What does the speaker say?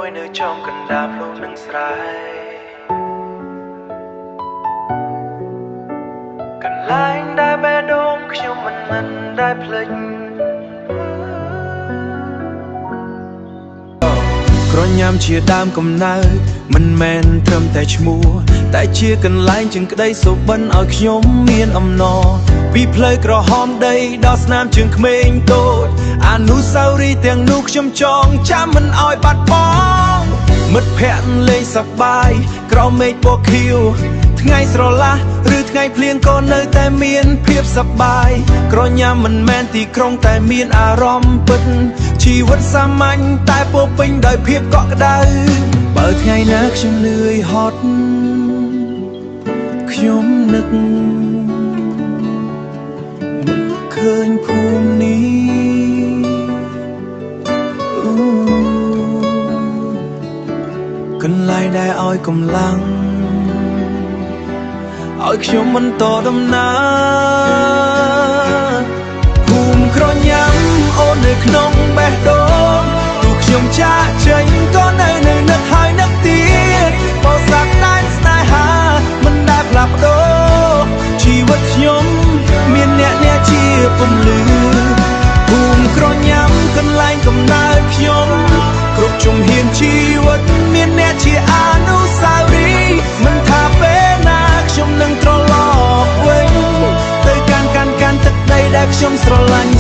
មួយនៅចំកណ្ដាលភ្នំនិងស្រែកន្លែងដែលបេះដូងខ្ញុំមិនដែលភ្លេចក្រញ៉ាំជាដើមកំណើតមិនមែនត្រឹមតែឈ្មោះតែជាកន្លែងជាងក្តីសុបិនឲ្យខ្ញុំមានអំណរពីផ្លូវក្រហមដីដល់ស្នាមជើងក្មេងតូចអនុស្សាវរីយ៍ទាំងនោះខ្ញុំចងចាំមិនឲ្យបាត់បង់មិត្តភ័ក្តិលេងសប្បាយក្រោមមេឃពណ៌ខៀវថ្ងៃស្រឡះឬថ្ងៃភ្លៀងក៏នៅតែមានភាពសប្បាយក្រញ៉ាំមិនមែនទីក្រុងតែមានអារម្មណ៍ពិតជីវិតសាមញ្ញតែពោរពេញដោយភាពកក់ក្ដៅបើថ្ងៃណាខ្ញុំនឿយហត់ខ្ញុំនឹកឃើញភូមិនេះអូកន្លែងដែលឲ្យកម្លាំងឲ្យខ្ញុំបន្តដំណើរភូមិក្រញ៉ាំអូននៅក្នុងបេះដូងទោះខ្ញុំចាកចេញក៏នៅនឹកហើយនឹកទៀតបោសាក់ដែនស្នេហាមិនដែលផ្លាស់ប្ដូរជីវិតខ្ញុំមានអ្នកជាពន្លឺភូមិក្រញ៉ាំកន្លែងកំណើតខ្ញុំគ្រប់ជំហានជីវិតមានអ្នកជាអនុស្សាវរីយ៍មិនថាពេលណាខ្ញុំនឹងត្រឡប់វិញទៅកាន់ទឹកដីដែលខ្ញុំស្រឡាញ់។